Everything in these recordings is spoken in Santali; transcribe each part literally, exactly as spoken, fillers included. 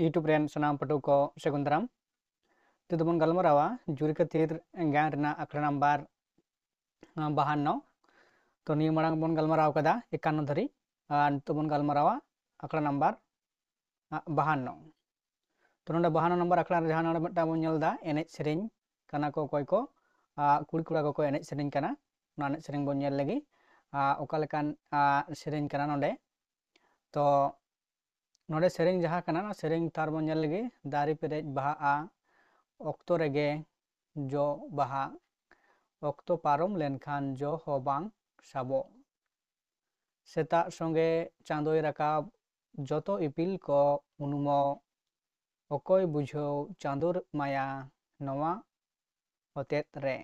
YouTube ᱨᱮᱱ ᱥᱟᱱᱟᱢ ᱯᱟᱹᱴᱷᱩᱣᱟᱹ ᱠᱚ ᱥᱟᱹᱜᱩᱱ ᱫᱟᱨᱟᱢ᱾ ᱱᱤᱛᱚᱜ ᱫᱚᱵᱚᱱ ᱜᱟᱞᱢᱟᱨᱟᱣᱟ ᱡᱩᱨᱤ ᱠᱟᱹᱛᱷᱤᱨ ᱜᱟᱭᱟᱱ ᱨᱮᱱᱟᱜ ᱟᱠᱷᱲᱟ ᱱᱟᱢᱵᱟᱨ, ᱟᱸ, ᱵᱟᱦᱟᱱᱱᱚ᱾ ᱛᱚ ᱱᱤᱭᱟᱹ ᱢᱟᱲᱟᱝ ᱵᱚᱱ ᱜᱟᱞᱢᱟᱨᱟᱣ ᱠᱟᱫᱟ ᱮᱠᱟᱱᱱᱚ ᱫᱷᱟᱹᱨᱤᱡ, ᱟᱨ ᱱᱤᱛᱚᱜ ᱵᱚᱱ ᱜᱟᱞᱢᱟᱨᱟᱣᱟ ᱟᱠᱷᱲᱟ ᱱᱟᱢᱵᱟᱨ, ᱟᱸ, ᱵᱟᱦᱟᱱᱱᱚ᱾ ᱛᱚ ᱱᱚᱰᱮ ᱵᱟᱦᱟᱱᱱᱚ ᱱᱟᱢᱵᱟᱨ ᱟᱠᱷᱲᱟ ᱨᱮ ᱡᱟᱦᱟᱸ ᱱᱚᱰᱮ ᱢᱤᱫᱴᱟᱝ ᱵᱚᱱ ᱧᱮᱞ ᱮᱫᱟ, ᱮᱱᱮᱡ ᱥᱮᱨᱮᱧ ᱠᱟᱱᱟ ᱠᱚ ᱚᱠᱚᱭ ᱠᱚ, ᱟᱸ, ᱠᱩᱲᱤ ᱠᱚᱲᱟ ᱠᱚᱠᱚ ᱮᱱᱮᱡ ᱥᱮᱨᱮᱧ ᱠᱟᱱᱟ᱾ ᱚᱱᱟ ᱮᱱᱮᱡ ᱥᱮᱨᱮᱧ ᱵᱚᱱ ᱧᱮᱞ ᱞᱮᱜᱮ, ᱟᱸ, ᱚᱠᱟ ᱞᱮᱠᱟᱱ, ᱟᱸ, ᱥᱮᱨᱮᱧ ᱠᱟᱱᱟ ᱱᱚᱰᱮ᱾ ᱛᱚ ᱱᱚᱰᱮ ᱥᱮᱨᱮᱧ ᱡᱟᱦᱟᱸ ᱠᱟᱱᱟ, ᱚᱱᱟ ᱥᱮᱨᱮᱧ ᱛᱟᱨ ᱵᱚᱱ ᱧᱮᱞ ᱞᱮᱜᱮ᱾ ᱫᱟᱨᱮ ᱯᱮᱨᱮᱡ ᱵᱟᱦᱟᱜᱼᱟ, ᱚᱠᱛᱚ ᱨᱮᱜᱮ ᱡᱚ ᱵᱟᱦᱟ, ᱚᱠᱛᱚ ᱯᱟᱨᱚᱢ ᱞᱮᱱᱠᱷᱟᱱ ᱡᱚ ᱦᱚᱸ ᱵᱟᱝ ᱥᱟᱵᱚᱜ᱾ ᱥᱮᱛᱟᱜ ᱥᱚᱸᱜᱮ ᱪᱟᱸᱫᱚᱭ ᱨᱟᱠᱟᱵ, ᱡᱚᱛᱚ ᱤᱯᱤᱞ ᱠᱚ ᱩᱱᱩᱢᱚᱜ᱾ ᱚᱠᱚᱭ ᱵᱩᱡᱷᱟᱹᱣ ᱪᱟᱸᱫᱚ ᱢᱟᱭᱟ ᱱᱚᱣᱟ ᱦᱚᱛᱮᱫ ᱨᱮ?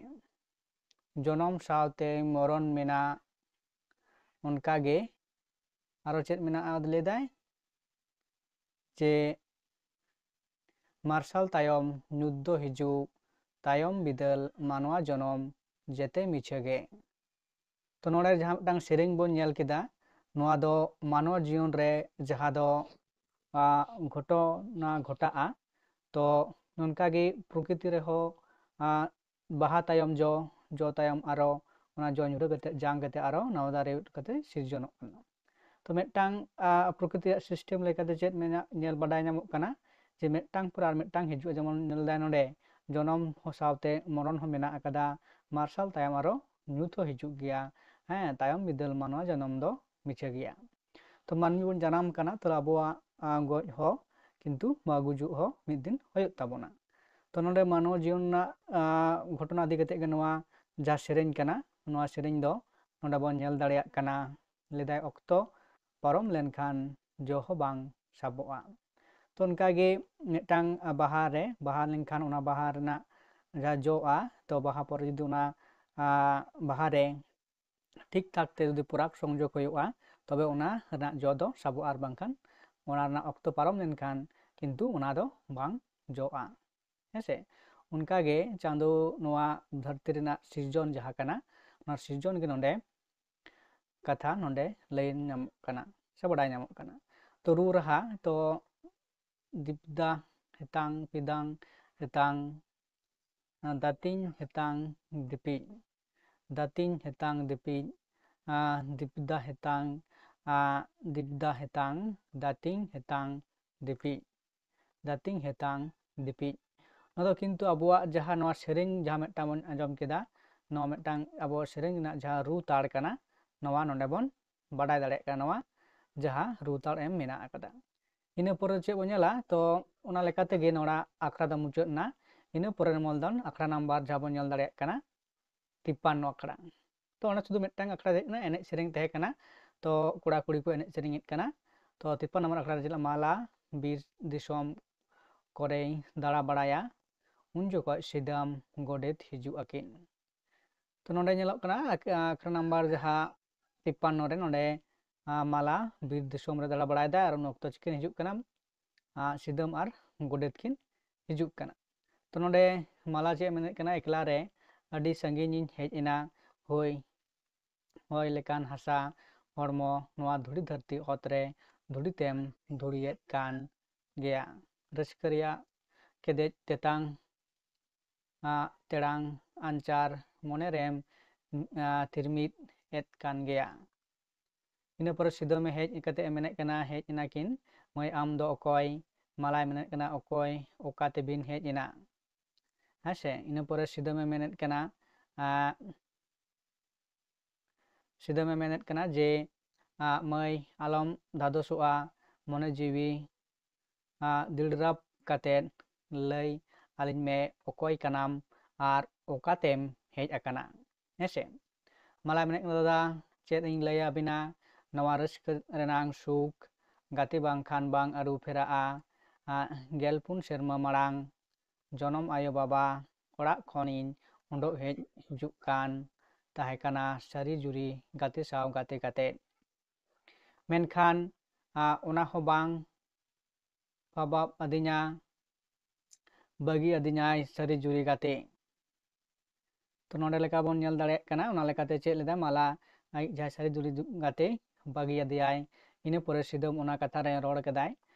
ᱡᱚᱱᱚᱢ ᱥᱟᱶᱛᱮ ᱢᱚᱨᱚᱱ ᱢᱮᱱᱟᱜ᱾ ᱚᱱᱠᱟᱜᱮ ᱟᱨᱚ ᱪᱮᱫ ᱢᱮᱱᱟᱜᱼᱟ ᱞᱟᱹᱭᱫᱟᱭ ᱡᱮ ᱢᱟᱨᱥᱟᱞ ᱛᱟᱭᱚᱢ ᱧᱩᱛ ᱫᱚ ᱦᱤᱡᱩᱜ, ᱛᱟᱭᱚᱢ ᱵᱤᱫᱟᱹᱞ ᱢᱟᱱᱣᱟ ᱡᱚᱱᱚᱢ ᱡᱮᱛᱮ ᱢᱤᱪᱷᱟᱹ ᱜᱮ᱾ ᱛᱚ ᱱᱚᱰᱮ ᱡᱟᱦᱟᱸ ᱢᱤᱫᱴᱟᱝ ᱥᱮᱨᱮᱧ ᱵᱚᱱ ᱧᱮᱞ ᱠᱮᱫᱟ, ᱱᱚᱣᱟ ᱫᱚ ᱢᱟᱱᱣᱟ ᱡᱤᱭᱚᱱ ᱨᱮ ᱡᱟᱦᱟᱸ ᱫᱚ, ᱟ, ᱜᱷᱚᱴᱚᱱᱟ ᱜᱷᱚᱴᱟᱜᱼᱟ᱾ ᱛᱚ ᱱᱚᱝᱠᱟ ᱜᱮ ᱯᱨᱚᱠᱨᱤᱛᱤ ᱨᱮᱦᱚᱸ, ᱟ, ᱵᱟᱦᱟ ᱛᱟᱭᱚᱢ ᱡᱚ, ᱡᱚ ᱛᱟᱭᱚᱢ ᱟᱨᱚ ᱚᱱᱟ ᱡᱚ ᱧᱩᱨᱦᱟᱹ ᱠᱟᱛᱮ, ᱡᱟᱝ ᱠᱟᱛᱮ ᱟᱨᱚ ᱱᱟᱣᱟ ᱫᱟᱨᱮ ᱠᱟᱛᱮ ᱥᱤᱨᱡᱚᱱᱚᱜ ᱠᱟᱱᱟ᱾ ᱛᱚ ᱢᱤᱫᱴᱟᱝ, ᱟ, ᱯᱨᱚᱠᱨᱤᱛᱤᱭᱟᱜ system ᱞᱮᱠᱟᱛᱮ ᱪᱮᱫ ᱢᱮᱱᱟᱜ, ᱧᱮᱞ ᱵᱟᱰᱟᱭ ᱧᱟᱢᱚᱜ ᱠᱟᱱᱟ ᱡᱮ ᱢᱤᱫᱴᱟᱝ ᱯᱚᱨ ᱟᱨ ᱢᱤᱫᱴᱟᱝ ᱦᱤᱡᱩᱜᱼᱟ᱾ ᱡᱮᱢᱚᱱ ᱧᱮᱞ ᱫᱟᱭ ᱱᱚᱰᱮ ᱡᱚᱱᱚᱢ ᱦᱚᱸ ᱥᱟᱶᱛᱮ ᱢᱚᱨᱚᱱ ᱦᱚᱸ ᱢᱮᱱᱟᱜ ᱟᱠᱟᱫᱟ, ᱢᱟᱨᱥᱟᱞ ᱛᱟᱭᱚᱢ ᱟᱨᱚ ᱧᱩᱛ ᱦᱚᱸ ᱦᱤᱡᱩᱜ ᱜᱮᱭᱟ᱾ ᱦᱮᱸ, ᱛᱟᱭᱚᱢ ᱵᱤᱫᱟᱹᱞ ᱢᱟᱱᱣᱟ ᱡᱚᱱᱚᱢ ᱫᱚ ᱢᱤᱪᱷᱟᱹ ᱜᱮᱭᱟ᱾ ᱛᱚ ᱢᱟᱹᱱᱢᱤ ᱵᱚᱱ ᱡᱟᱱᱟᱢ ᱠᱟᱱᱟ, ᱛᱟᱦᱞᱮ ᱟᱵᱚᱣᱟᱜ, ᱟ, ᱜᱚᱡ ᱦᱚᱸ ᱠᱤᱱᱛᱩ ᱢᱟ ᱜᱩᱡᱩᱜ ᱦᱚᱸ ᱢᱤᱫ ᱫᱤᱱ ᱦᱩᱭᱩᱜ ᱛᱟᱵᱚᱱᱟ᱾ ᱛᱚ ᱱᱚᱰᱮ ᱢᱟᱱᱣᱟ ᱡᱤᱭᱚᱱ ᱨᱮᱱᱟᱜ, ᱟ, ᱜᱷᱚᱴᱚᱱᱟ ᱤᱫᱤ ᱠᱟᱛᱮ ᱜᱮ ᱱᱚᱣᱟ ᱡᱟᱦᱟᱸ ᱥᱮᱨᱮᱧ ᱠᱟᱱᱟ, ᱱᱚᱣᱟ ᱥᱮᱨᱮᱧ ᱫᱚ ᱱᱚᱰᱮ ᱵᱚᱱ ᱧᱮᱞ ᱫᱟᱲᱮᱭᱟᱜ ᱠᱟᱱᱟ, ᱞᱟᱹᱭᱫᱟᱭ, "ᱚᱠᱛᱚ ᱯᱟᱨᱚᱢ ᱞᱮᱱᱠᱷᱟᱱ ᱡᱚ ᱦᱚᱸ ᱵᱟᱝ ᱥᱟᱵᱚᱜᱼᱟ᱾" ᱛᱚ ᱚᱱᱠᱟᱜᱮ ᱢᱤᱫᱴᱟᱝ ᱵᱟᱦᱟ ᱨᱮ, ᱵᱟᱦᱟ ᱞᱮᱱᱠᱷᱟᱱ ᱚᱱᱟ ᱵᱟᱦᱟ ᱨᱮᱱᱟᱜ ᱡᱟᱦᱟᱸ ᱡᱚᱜᱼᱟ, ᱛᱚ ᱵᱟᱦᱟ ᱯᱚᱨᱮ ᱡᱩᱫᱤ ᱚᱱᱟ, ᱟ, ᱵᱟᱦᱟ ᱨᱮ ᱴᱷᱤᱠ ᱴᱷᱟᱠ ᱛᱮ ᱡᱩᱫᱤ ᱯᱚᱨᱟᱜᱽ ᱥᱚᱝᱡᱳᱜᱽ ᱦᱩᱭᱩᱜᱼᱟ, ᱛᱚᱵᱮ ᱚᱱᱟ ᱨᱮᱱᱟᱜ ᱡᱚ ᱫᱚ ᱥᱟᱵᱚᱜᱼᱟ, ᱟᱨ ᱵᱟᱝᱠᱷᱟᱱ ᱚᱱᱟ ᱨᱮᱱᱟᱜ ᱚᱠᱛᱚ ᱯᱟᱨᱚᱢ ᱞᱮᱱᱠᱷᱟᱱ ᱠᱤᱱᱛᱩ ᱚᱱᱟ ᱫᱚ ᱵᱟᱝ ᱡᱚᱜᱼᱟ᱾ ᱦᱮᱸᱥᱮ? ᱚᱱᱠᱟᱜᱮ ᱪᱟᱸᱫᱳ ᱱᱚᱣᱟ ᱫᱷᱟᱹᱨᱛᱤ ᱨᱮᱱᱟᱜ ᱥᱤᱨᱡᱚᱱ ᱡᱟᱦᱟᱸ ᱠᱟᱱᱟ, ᱚᱱᱟ ᱥᱤᱨᱡᱚᱱ ᱜᱮ ᱱᱚᱰᱮ ᱠᱟᱛᱷᱟ ᱱᱚᱰᱮ ᱞᱟᱹᱭ ᱧᱟᱢᱚᱜ ᱠᱟᱱᱟ ᱥᱮ ᱵᱟᱰᱟᱭ ᱧᱟᱢᱚᱜ ᱠᱟᱱᱟ᱾ ᱛᱚ ᱨᱩ ᱨᱟᱦᱟ, ᱛᱚ ᱫᱤᱯᱫᱟ ᱦᱮᱛᱟᱝ ᱯᱤᱫᱟᱝ ᱦᱮᱛᱟᱝ, ᱟᱸ, ᱫᱟᱹᱛᱤᱧ ᱦᱮᱛᱟᱝ ᱫᱤᱯᱤᱡ, ᱫᱟᱹᱛᱤᱧ ᱦᱮᱛᱟᱝ ᱫᱤᱯᱤᱡ, ᱟᱸ, ᱫᱤᱯᱫᱟ ᱦᱮᱛᱟᱝ, ᱟᱸ, ᱫᱤᱯᱫᱟ ᱦᱮᱛᱟᱝ, ᱫᱟᱹᱛᱤᱧ ᱦᱮᱛᱟᱝ ᱫᱤᱯᱤᱡ, ᱫᱟᱹᱛᱤᱧ ᱦᱮᱛᱟᱝ ᱫᱤᱯᱤᱡ᱾ ᱱᱚᱣᱟ ᱫᱚ ᱠᱤᱱᱛᱩ ᱟᱵᱚᱣᱟᱜ ᱡᱟᱦᱟᱸ ᱱᱚᱣᱟ ᱥᱮᱨᱮᱧ ᱡᱟᱦᱟᱸ ᱢᱤᱫᱴᱟᱝ ᱵᱚᱱ ᱟᱸᱡᱚᱢ ᱠᱮᱫᱟ, ᱱᱚᱣᱟ ᱢᱤᱫᱴᱟᱝ ᱟᱵᱚ ᱥᱮᱨᱮᱧ ᱨᱮᱱᱟᱜ ᱡᱟᱦᱟᱸ ᱨᱩ ᱛᱟᱲ ᱠᱟᱱᱟ, ᱱᱚᱣᱟ ᱱᱚᱰᱮ ᱵᱚᱱ ᱵᱟᱰᱟᱭ ᱫᱟᱲᱮᱭᱟᱜ ᱠᱟᱱᱟ, ᱱᱚᱣᱟ ᱡᱟᱦᱟᱸ ᱨᱩ ᱛᱟᱲ ᱮᱢ ᱢᱮᱱᱟᱜ ᱟᱠᱟᱫᱟ᱾ ᱤᱱᱟᱹ ᱯᱚᱨᱮ ᱪᱮᱫ ᱵᱚᱱ ᱧᱮᱞᱟ, ᱛᱚ ᱚᱱᱟ ᱞᱮᱠᱟ ᱛᱮᱜᱮ ᱱᱚᱣᱟ ᱟᱠᱷᱲᱟ ᱫᱚ ᱢᱩᱪᱟᱹᱫ ᱮᱱᱟ᱾ ᱤᱱᱟᱹ ᱯᱚᱨᱮᱨ ᱢᱚᱞ ᱫᱚ ᱟᱠᱷᱲᱟ ᱱᱟᱢᱵᱟᱨ ᱡᱟᱦᱟᱸ ᱵᱚᱱ ᱧᱮᱞ ᱫᱟᱲᱮᱭᱟᱜ ᱠᱟᱱᱟ, ᱛᱤᱯᱯᱟᱱᱱᱚ ᱟᱠᱷᱲᱟ᱾ ᱛᱚ ᱚᱸᱰᱮ ᱥᱩᱫᱷᱩ ᱢᱤᱫᱴᱟᱝ ᱟᱠᱷᱲᱟ ᱛᱟᱦᱮᱸ ᱠᱟᱱᱟ, ᱮᱱᱮᱡ ᱥᱮᱨᱮᱧ ᱛᱟᱦᱮᱸ ᱠᱟᱱᱟ᱾ ᱛᱚ ᱠᱚᱲᱟ ᱠᱩᱲᱤ ᱠᱚ ᱮᱱᱮᱡ ᱥᱮᱨᱮᱧᱮᱫ ᱠᱟᱱᱟ᱾ ᱛᱚ ᱛᱤᱯᱯᱟᱱᱱᱚ ᱱᱚᱢᱵᱚᱨ ᱟᱠᱷᱲᱟ ᱨᱮ ᱪᱮᱫ ᱞᱮᱠᱟ, ᱢᱟᱞᱟ ᱵᱤᱨ ᱫᱤᱥᱚᱢ ᱠᱚᱨᱮᱭ ᱫᱟᱬᱟ ᱵᱟᱲᱟᱭᱟ, ᱩᱱ ᱡᱚᱠᱷᱚᱡ ᱥᱤᱫᱟᱹᱢ ᱜᱚᱰᱮᱛ ᱦᱤᱡᱩᱜ ᱟᱹᱠᱤᱱ᱾ ᱛᱚ ᱱᱚᱰᱮ ᱧᱮᱞᱚᱜ ᱠᱟᱱᱟ ᱟᱠ-, ᱟᱠᱷᱲᱟ ᱱᱟᱢᱵᱟᱨ ᱡᱟᱦᱟᱸ ᱛᱤᱯᱯᱟᱱᱱᱚ ᱨᱮ, ᱱᱚᱰᱮ, ᱟᱸ, ᱢᱟᱞᱟ ᱵᱤᱨ ᱫᱤᱥᱚᱢ ᱨᱮ ᱫᱟᱬᱟ ᱵᱟᱲᱟᱭᱮᱫᱟ ᱟᱨ ᱩᱱ ᱚᱠᱛᱚ ᱪᱤᱠᱤᱱ ᱦᱤᱡᱩᱜ ᱠᱟᱱᱟ, ᱟᱸ, ᱥᱤᱫᱟᱹᱢ ᱟᱨ ᱜᱚᱰᱮᱛ ᱠᱤᱱ ᱦᱤᱡᱩᱜ ᱠᱟᱱᱟ᱾ ᱛᱚ ᱱᱚᱰᱮ ᱢᱟᱞᱟ ᱪᱮᱫ ᱮ ᱢᱮᱱᱮᱫ ᱠᱟᱱᱟ, ᱮᱠᱞᱟ ᱨᱮ ᱟᱹᱰᱤ ᱥᱟᱺᱜᱤᱧᱤᱧ ᱦᱮᱡ ᱮᱱᱟ, ᱦᱳᱭ, ᱦᱚᱭ ᱞᱮᱠᱟᱱ ᱦᱟᱥᱟ ᱦᱚᱲᱢᱚ, ᱱᱚᱣᱟ ᱫᱷᱩᱲᱤ ᱫᱷᱟᱹᱨᱛᱤ ᱚᱛ ᱨᱮ ᱫᱷᱩᱲᱤ ᱛᱮᱢ ᱫᱷᱩᱲᱤᱭᱮᱫ ᱠᱟᱱ ᱜᱮᱭᱟ᱾ ᱨᱟᱹᱥᱠᱟᱹ ᱨᱮᱭᱟᱜ ᱠᱮᱫᱮᱡ ᱛᱮᱛᱟᱝ, ᱟᱸ, ᱛᱮᱲᱟᱝ ᱟᱧᱪᱟᱨ ᱢᱚᱱᱮ ᱨᱮᱢ, ᱟᱸ, ᱛᱤᱨᱢᱤᱫ ᱮᱫ ᱠᱟᱱ ᱜᱮᱭᱟ᱾ ᱤᱱᱟᱹ ᱯᱚᱨᱮ ᱥᱤᱫᱟᱹᱢᱮ ᱦᱮᱡ ᱠᱟᱛᱮ ᱮ ᱢᱮᱱᱮᱫ ᱠᱟᱱᱟ, ᱦᱮᱡ ᱮᱱᱟᱠᱤᱱ, ᱢᱟᱹᱭ ᱟᱢ ᱫᱚ ᱚᱠᱚᱭ? ᱢᱟᱞᱟᱭ ᱢᱮᱱᱮᱫ ᱠᱟᱱᱟ, ᱚᱠᱚᱭ, ᱚᱠᱟ ᱛᱮᱵᱤᱱ ᱦᱮᱡ ᱮᱱᱟ? ᱦᱮᱸ ᱥᱮ? ᱤᱱᱟᱹ ᱯᱚᱨᱮ ᱥᱤᱫᱟᱹᱢᱮ ᱢᱮᱱᱮᱫ ᱠᱟᱱᱟ, ᱟᱸ, ᱥᱤᱫᱟᱹᱢᱮ ᱢᱮᱱᱮᱫ ᱠᱟᱱᱟ ᱡᱮ, ᱟᱸ, ᱢᱟᱹᱭ ᱟᱞᱚᱢ ᱫᱷᱟᱫᱚᱥᱚᱜᱼᱟ, ᱢᱚᱱᱮ ᱡᱤᱣᱤ, ᱟᱸ, ᱫᱤᱲᱨᱟᱯ ᱠᱟᱛᱮᱫ ᱞᱟᱹᱭ ᱟᱹᱞᱤᱧ ᱢᱮ, ᱚᱠᱚᱭ ᱠᱟᱱᱟᱢ ᱟᱨ ᱚᱠᱟᱛᱮᱢ ᱦᱮᱡ ᱟᱠᱟᱱᱟ? ᱦᱮᱸ ᱥᱮ? ᱢᱟᱞᱟᱭ ᱢᱮᱱᱮᱫ ᱠᱟᱱᱟ, ᱫᱟᱫᱟ, ᱪᱮᱫ ᱤᱧ ᱞᱟᱹᱭ ᱟᱹᱵᱤᱱᱟ, ᱱᱚᱣᱟ ᱨᱟᱹᱥᱠᱟᱹ ᱨᱮᱱᱟᱝ ᱥᱩᱠ, ᱜᱟᱛᱮ ᱵᱟᱝᱠᱷᱟᱱ ᱵᱟᱝ ᱟᱹᱨᱩ ᱯᱷᱮᱨᱟᱜᱼᱟ᱾ ᱟᱸ, ᱜᱮᱞ ᱯᱩᱱ ᱥᱮᱨᱢᱟ ᱢᱟᱲᱟᱝ ᱡᱚᱱᱚᱢ ᱟᱭᱳ ᱵᱟᱵᱟ ᱚᱲᱟᱜ ᱠᱷᱚᱱᱤᱧ ᱩᱰᱩᱠ ᱦᱮᱡ ᱦᱤᱡᱩᱜ ᱠᱟᱱ ᱛᱟᱦᱮᱸ ᱠᱟᱱᱟ ᱥᱟᱹᱨᱤ ᱡᱩᱨᱤ ᱜᱟᱛᱮ ᱥᱟᱶ ᱜᱟᱛᱮ ᱠᱟᱛᱮ᱾ ᱢᱮᱱᱠᱷᱟᱱ, ᱟᱸ, ᱚᱱᱟ ᱦᱚᱸ ᱵᱟᱝ ᱯᱟᱵᱟᱵ ᱟᱹᱫᱤᱧᱟ, ᱵᱟᱹᱜᱤ ᱟᱹᱫᱤᱧᱟᱭ ᱥᱟᱹᱨᱤ ᱡᱩᱨᱤ ᱜᱟᱛᱮ᱾ ᱛᱚ ᱱᱚᱰᱮ ᱞᱮᱠᱟ ᱵᱚᱱ ᱧᱮᱞ ᱫᱟᱲᱮᱭᱟᱜ ᱠᱟᱱᱟ, ᱚᱱᱟ ᱞᱮᱠᱟᱛᱮ ᱪᱮᱫ ᱞᱮᱫᱟ, ᱢᱟᱞᱟ ᱟᱡ ᱡᱟᱦᱟᱸᱭ ᱥᱟᱹᱨᱤ ᱡᱩᱨᱤ ᱜᱟᱛᱮ ᱵᱟᱹᱜᱤ ᱟᱫᱮᱭᱟᱭ᱾ ᱤᱱᱟᱹ ᱯᱚᱨᱮ ᱥᱤᱫᱟᱹᱢ ᱚᱱᱟ ᱠᱟᱛᱷᱟ ᱨᱮ ᱨᱚᱲ ᱠᱮᱫᱟᱭ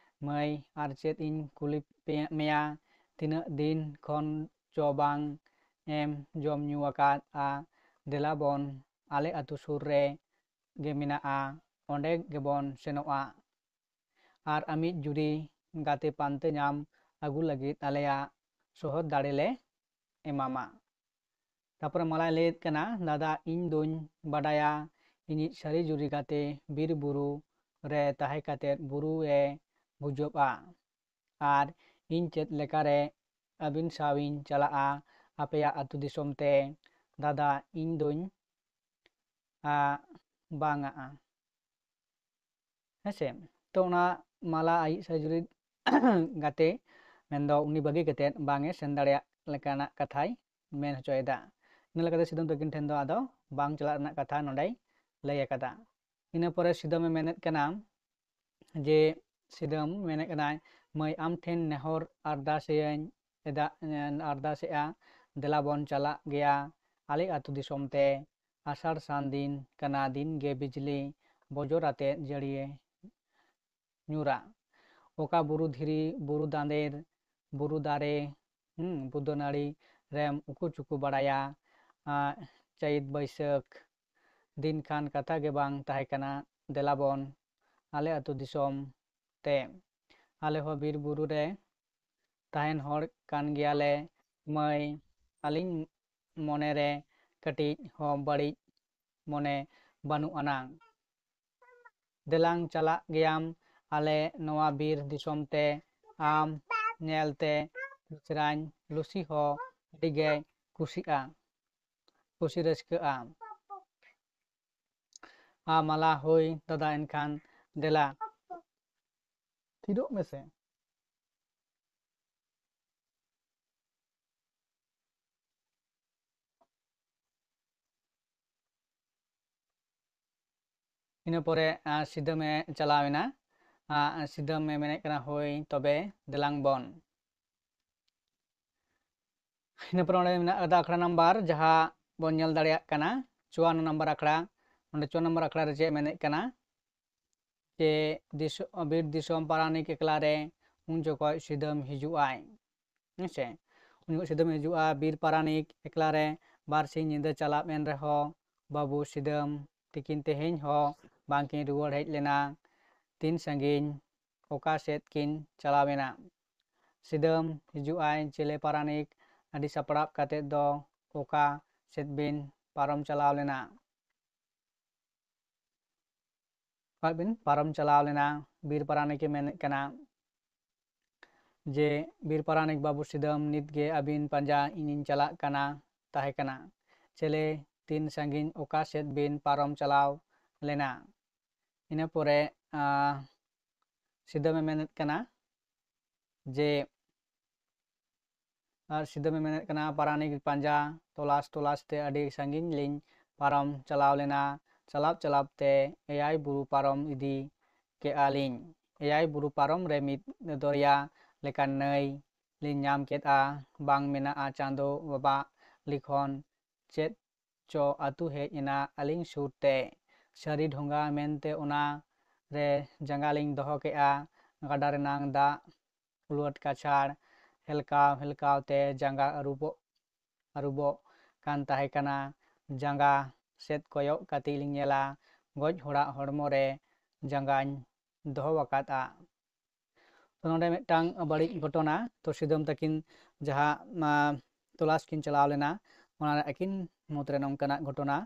ᱢᱟᱹᱭ, ᱟᱨ ᱪᱮᱫ ᱤᱧ ᱠᱩᱞᱤ ᱯᱮ-, ᱢᱮᱭᱟ, ᱛᱤᱱᱟᱹᱜ ᱫᱤᱱ ᱠᱷᱚᱱ ᱪᱚ ᱵᱟᱝ ᱮᱢ ᱡᱚᱢ ᱧᱩ ᱟᱠᱟᱫᱼᱟ? ᱫᱮᱞᱟ ᱵᱚᱱ, ᱟᱞᱮ ᱟᱹᱛᱩ ᱥᱩᱨ ᱨᱮ ᱜᱮ ᱢᱮᱱᱟᱜᱼᱟ, ᱚᱸᱰᱮ ᱜᱮᱵᱚᱱ ᱥᱮᱱᱚᱜᱼᱟ᱾ ᱟᱨ ᱟᱢᱤᱡ ᱡᱩᱨᱤ ᱜᱟᱛᱮ ᱯᱟᱱᱛᱮ ᱧᱟᱢ ᱟᱹᱜᱩ ᱞᱟᱹᱜᱤᱫ ᱟᱞᱮᱭᱟᱜ ᱥᱚᱦᱚᱫ ᱫᱟᱲᱮ ᱞᱮ ᱮᱢᱟᱢᱟ᱾ ᱛᱟᱯᱚᱨᱮ ᱢᱟᱞᱟᱭ ᱞᱟᱹᱭᱮᱫ ᱠᱟᱱᱟ, ᱫᱟᱫᱟ, ᱤᱧ ᱫᱩᱧ ᱵᱟᱰᱟᱭᱟ ᱤᱧᱤᱡ ᱥᱟᱹᱨᱤ ᱡᱩᱨᱤ ᱜᱟᱛᱮ ᱵᱤᱨ ᱵᱩᱨᱩ ᱨᱮ ᱛᱟᱦᱮᱸ ᱠᱟᱛᱮᱫ ᱵᱩᱨᱩ ᱮ ᱵᱩᱡᱷᱟᱹᱜᱼᱟ᱾ ᱟᱨ ᱤᱧ ᱪᱮᱫ ᱞᱮᱠᱟᱨᱮ ᱟᱹᱵᱤᱱ ᱥᱟᱶ ᱤᱧ ᱪᱟᱞᱟᱜᱼᱟ ᱟᱯᱮᱭᱟᱜ ᱟᱹᱛᱩ ᱫᱤᱥᱚᱢ ᱛᱮ? ᱫᱟᱫᱟ, ᱤᱧ ᱫᱩᱧ, ᱟ, ᱵᱟᱝᱟᱜᱼᱟ᱾ ᱦᱮᱸᱥᱮ? ᱛᱚ ᱚᱱᱟ ᱢᱟᱞᱟ ᱟᱭᱤᱡ ᱥᱟᱹᱨᱤ ᱡᱩᱨᱤ ᱜᱟᱛᱮ, ᱢᱮᱱᱫᱚ ᱩᱱᱤ ᱵᱟᱹᱜᱤ ᱠᱟᱛᱮᱫ ᱵᱟᱝ ᱮ ᱥᱮᱱ ᱫᱟᱲᱮᱭᱟᱜ ᱞᱮᱠᱟᱱᱟᱜ ᱠᱟᱛᱷᱟᱭ ᱢᱮᱱ ᱦᱚᱪᱚᱭᱮᱫᱟ᱾ ᱤᱱᱟᱹ ᱞᱮᱠᱟᱛᱮ ᱥᱤᱫᱟᱹᱢ ᱛᱟᱹᱠᱤᱱ ᱴᱷᱮᱱ ᱫᱚ ᱟᱫᱚ ᱵᱟᱝ ᱪᱟᱞᱟᱜ ᱨᱮᱱᱟᱜ ᱠᱟᱛᱷᱟ ᱱᱚᱸᱰᱮᱭ ᱞᱟᱹᱭ ᱟᱠᱟᱫᱟ᱾ ᱤᱱᱟᱹ ᱯᱚᱨᱮ ᱥᱤᱫᱟᱹᱢᱮ ᱢᱮᱱᱮᱫ ᱠᱟᱱᱟ ᱡᱮ, ᱥᱤᱫᱟᱹᱢ ᱢᱮᱱᱮᱫ ᱠᱟᱱᱟᱭ, ᱢᱟᱹᱭ, ᱟᱢ ᱴᱷᱮᱱ ᱱᱮᱦᱚᱨ ᱟᱨᱫᱟᱥᱮᱭᱟᱹᱧ, ᱮᱫᱟ-, ᱟᱨᱫᱟᱥᱮᱜᱼᱟ, ᱫᱮᱞᱟ ᱵᱚᱱ ᱪᱟᱞᱟᱜ ᱜᱮᱭᱟ ᱟᱞᱮ ᱟᱹᱛᱩ ᱫᱤᱥᱚᱢ ᱛᱮ᱾ ᱟᱥᱟᱲ ᱥᱟᱱ ᱫᱤᱱ ᱠᱟᱱᱟ, ᱫᱤᱱ ᱜᱮ ᱵᱤᱡᱽᱞᱤ ᱵᱚᱡᱚᱨ ᱟᱛᱮᱫ ᱡᱟᱹᱲᱤᱭᱮ ᱧᱩᱨᱟ᱾ ᱚᱠᱟ ᱵᱩᱨᱩ ᱫᱷᱤᱨᱤ, ᱵᱩᱨᱩ ᱫᱟᱸᱫᱮᱨ, ᱵᱩᱨᱩ ᱫᱟᱨᱮ, ᱦᱩᱸ, ᱵᱩᱫᱟᱹ ᱱᱟᱹᱲᱤ ᱨᱮᱢ ᱩᱠᱩ ᱪᱩᱠᱩ ᱵᱟᱲᱟᱭᱟ᱾ ᱟᱸ, ᱪᱟᱹᱛ ᱵᱟᱹᱭᱥᱟᱹᱠᱷ ᱫᱤᱱ ᱠᱷᱟᱱ ᱠᱟᱛᱷᱟ ᱜᱮ ᱵᱟᱝ ᱛᱟᱦᱮᱸ ᱠᱟᱱᱟ, ᱫᱮᱞᱟ ᱵᱚᱱ ᱟᱞᱮ ᱟᱹᱛᱩ ᱫᱤᱥᱚᱢ ᱛᱮ᱾ ᱟᱞᱮ ᱦᱚᱸ ᱵᱤᱨ ᱵᱩᱨᱩ ᱨᱮ ᱛᱟᱦᱮᱱ ᱦᱚᱲ ᱠᱟᱱ ᱜᱮᱭᱟᱞᱮ ᱢᱟᱹᱭ᱾ ᱟᱹᱞᱤᱧ ᱢᱚᱱᱮ ᱨᱮ ᱠᱟᱹᱴᱤᱡ ᱦᱚᱸ ᱵᱟᱹᱲᱤᱡ ᱢᱚᱱᱮ ᱵᱟᱹᱱᱩᱜ ᱟᱱᱟᱝ᱾ ᱫᱮᱞᱟᱝ ᱪᱟᱞᱟᱜ ᱜᱮᱭᱟᱢ ᱟᱞᱮ ᱱᱚᱣᱟ ᱵᱤᱨ ᱫᱤᱥᱚᱢ ᱛᱮ, ᱟᱢ ᱧᱮᱞ ᱛᱮ ᱢᱤᱥᱨᱟᱧ ᱞᱩᱥᱤ ᱦᱚᱸ ᱟᱹᱰᱤ ᱜᱮᱭ ᱠᱩᱥᱤᱜᱼᱟ, ᱠᱩᱥᱤ ᱨᱟᱹᱥᱠᱟᱹᱜᱼᱟ᱾ ᱟ ᱢᱟᱞᱟ, ᱦᱳᱭ ᱫᱟᱫᱟ, ᱮᱱᱠᱷᱟᱱ ᱫᱮᱞᱟ᱾ ᱛᱷᱤᱨᱚᱜ ᱢᱮᱥᱮ᱾ ᱤᱱᱟᱹ ᱯᱚᱨᱮ, ᱟ, ᱥᱤᱫᱟᱹᱢᱮ ᱪᱟᱞᱟᱣ ᱮᱱᱟ᱾ ᱟ, ᱥᱤᱫᱟᱹᱢᱮ ᱢᱮᱱᱮᱫ ᱠᱟᱱᱟ, ᱦᱳᱭ ᱛᱚᱵᱮ ᱫᱮᱞᱟᱝ ᱵᱚᱱ᱾ ᱤᱱᱟᱹ ᱯᱚᱨᱮ ᱚᱸᱰᱮ ᱢᱮᱱᱟᱜ ᱟᱠᱟᱫᱟ ᱟᱠᱷᱲᱟ ᱱᱟᱢᱵᱟᱨ, ᱡᱟᱦᱟᱸ ᱵᱚᱱ ᱧᱮᱞ ᱫᱟᱲᱮᱭᱟᱜ ᱠᱟᱱᱟ ᱪᱩᱣᱟᱱᱱᱚ ᱱᱟᱢᱵᱟᱨ ᱟᱠᱷᱲᱟ᱾ ᱚᱸᱰᱮ ᱪᱩᱣᱟᱱᱱᱚ ᱱᱟᱢᱵᱟᱨ ᱟᱠᱷᱲᱟ ᱨᱮ ᱪᱮᱫ ᱢᱮᱱᱮᱫ ᱠᱟᱱᱟ? ᱪᱮ ᱫᱤᱥᱚ-, ᱵᱤᱨ ᱫᱤᱥᱚᱢ ᱯᱟᱨᱟᱱᱤᱠ ᱮᱠᱞᱟ ᱨᱮ, ᱩᱱ ᱡᱚᱠᱷᱚᱡ ᱥᱤᱫᱟᱹᱢ ᱦᱤᱡᱩᱜ ᱟᱭ᱾ ᱦᱮᱸ ᱥᱮ? ᱩᱱ ᱡᱚᱠᱷᱚᱡ ᱥᱤᱫᱟᱹᱢ ᱦᱤᱡᱩᱜᱼᱟ, ᱵᱤᱨ ᱯᱟᱨᱟᱱᱤᱠ ᱮᱠᱞᱟ ᱨᱮ ᱵᱟᱨ ᱥᱤᱧ ᱧᱤᱫᱟᱹ ᱪᱟᱞᱟᱣ ᱮᱱ ᱨᱮᱦᱚᱸ, ᱵᱟᱹᱵᱩ ᱥᱤᱫᱟᱹᱢ ᱛᱤᱠᱤᱱ ᱛᱮᱦᱮᱧ ᱦᱚᱸ ᱵᱟᱝ ᱠᱤᱱ ᱨᱩᱣᱟᱹᱲ ᱦᱮᱡ ᱞᱮᱱᱟ᱾ ᱛᱤᱱ ᱥᱟᱺᱜᱤᱧ ᱚᱠᱟ ᱥᱮᱫ ᱠᱤᱱ ᱪᱟᱞᱟᱣ ᱮᱱᱟ? ᱥᱤᱫᱟᱹᱢ ᱦᱤᱡᱩᱜ ᱟᱭ ᱪᱮᱞᱮ ᱯᱟᱨᱟᱱᱤᱠ, ᱟᱹᱰᱤ ᱥᱟᱯᱲᱟᱣ ᱠᱟᱛᱮ ᱫᱚ ᱚᱠᱟ ᱥᱮᱫ ᱵᱤᱱ ᱯᱟᱨᱚᱢ ᱪᱟᱞᱟᱣ ᱞᱮᱱᱟ? ᱚᱠᱟ ᱵᱤᱱ ᱯᱟᱨᱚᱢ ᱪᱟᱞᱟᱣ ᱞᱮᱱᱟ? ᱵᱤᱨ ᱯᱟᱨᱟᱱᱤᱠ ᱮ ᱢᱮᱱᱮᱫ ᱠᱟᱱᱟ ᱡᱮ, ᱵᱤᱨ ᱯᱟᱨᱟᱱᱤᱠ ᱵᱟᱹᱵᱩ ᱥᱤᱫᱟᱹᱢ, ᱱᱤᱛ ᱜᱮ ᱟᱹᱵᱤᱱ ᱯᱟᱸᱡᱟ ᱤᱧᱤᱧ ᱪᱟᱞᱟᱜ ᱠᱟᱱᱟ, ᱛᱟᱦᱮᱸ ᱠᱟᱱᱟ᱾ ᱪᱮᱞᱮ ᱛᱤᱱ ᱥᱟᱺᱜᱤᱧ ᱚᱠᱟ ᱥᱮᱫ ᱵᱤᱱ ᱯᱟᱨᱚᱢ ᱪᱟᱞᱟᱣ ᱞᱮᱱᱟ? ᱤᱱᱟᱹ ᱯᱚᱨᱮ, ᱟᱸ, ᱥᱤᱫᱟᱹᱢ ᱮ ᱢᱮᱱᱮᱫ ᱠᱟᱱᱟ ᱡᱮ, ᱟᱨ ᱥᱤᱫᱟᱹᱢ ᱮ ᱢᱮᱱᱮᱫ ᱠᱟᱱᱟ, ᱯᱟᱨᱟᱱᱤᱠ ᱯᱟᱸᱡᱟ ᱛᱚᱞᱟᱥ ᱛᱚᱞᱟᱥ ᱛᱮ ᱟᱹᱰᱤ ᱥᱟᱺᱜᱤᱧ ᱞᱤᱧ ᱯᱟᱨᱚᱢ ᱪᱟᱞᱟᱣ ᱞᱮᱱᱟ᱾ ᱪᱟᱞᱟᱣ ᱪᱟᱞᱟᱣ ᱛᱮ ᱮᱭᱟᱭ ᱵᱩᱨᱩ ᱯᱟᱨᱚᱢ ᱤᱫᱤ ᱠᱮᱜᱼᱟ ᱞᱤᱧ᱾ ᱮᱭᱟᱭ ᱵᱩᱨᱩ ᱯᱟᱨᱚᱢ ᱨᱮ ᱢᱤᱫ ᱫᱚᱨᱭᱟ ᱞᱮᱠᱟᱱ ᱱᱟᱹᱭ ᱞᱤᱧ ᱧᱟᱢ ᱠᱮᱫᱼᱟ᱾ ᱵᱟᱝ ᱢᱮᱱᱟᱜᱼᱟ ᱪᱟᱸᱫᱚ ᱵᱟᱵᱟ ᱞᱤᱠᱷᱚᱱ ᱪᱮᱫ ᱪᱚ ᱟᱹᱛᱩ ᱦᱮᱡ ᱮᱱᱟ ᱟᱹᱞᱤᱧ ᱥᱩᱨ ᱛᱮ᱾ ᱥᱟᱹᱨᱤ ᱰᱷᱚᱸᱜᱟ ᱢᱮᱱᱛᱮ ᱚᱱᱟ ᱨᱮ ᱡᱟᱸᱜᱟ ᱞᱤᱧ ᱫᱚᱦᱚ ᱠᱮᱜᱼᱟ᱾ ᱜᱟᱰᱟ ᱨᱮᱱᱟᱝ ᱫᱟᱜ ᱩᱞᱟᱹᱴ ᱠᱟᱪᱷᱟᱲ ᱦᱮᱞᱠᱟᱣ ᱦᱮᱞᱠᱟᱣ ᱛᱮ ᱡᱟᱸᱜᱟ ᱟᱹᱨᱩᱵᱚᱜ, ᱟᱹᱨᱩᱵᱚᱜ ᱠᱟᱱ ᱛᱟᱦᱮᱸ ᱠᱟᱱᱟ᱾ ᱡᱟᱸᱜᱟ ᱥᱮᱫ ᱠᱚᱭᱚᱜ ᱠᱟᱛᱮ ᱞᱤᱧ ᱧᱮᱞᱟ, ᱜᱚᱡ ᱦᱚᱲᱟᱜ ᱦᱚᱲᱢᱚ ᱨᱮ ᱡᱟᱸᱜᱟᱧ ᱫᱚᱦᱚ ᱟᱠᱟᱫᱼᱟ᱾ ᱛᱚ, ᱱᱚᱰᱮ ᱢᱤᱫᱴᱟᱝ ᱵᱟᱹᱲᱤᱡ ᱜᱷᱚᱴᱚᱱᱟ, ᱛᱚ, ᱥᱤᱫᱟᱹᱢ ᱛᱟᱹᱠᱤᱱ ᱡᱟᱦᱟᱸ, ᱟᱸ, ᱛᱚᱞᱟᱥ ᱠᱤᱱ ᱪᱟᱞᱟᱣ ᱞᱮᱱᱟ, ᱚᱱᱟ ᱨᱮ ᱟᱹᱠᱤᱱ ᱢᱩᱫᱽᱨᱮ ᱱᱚᱝᱠᱟᱱᱟᱜ ᱜᱷᱚᱴᱚᱱᱟ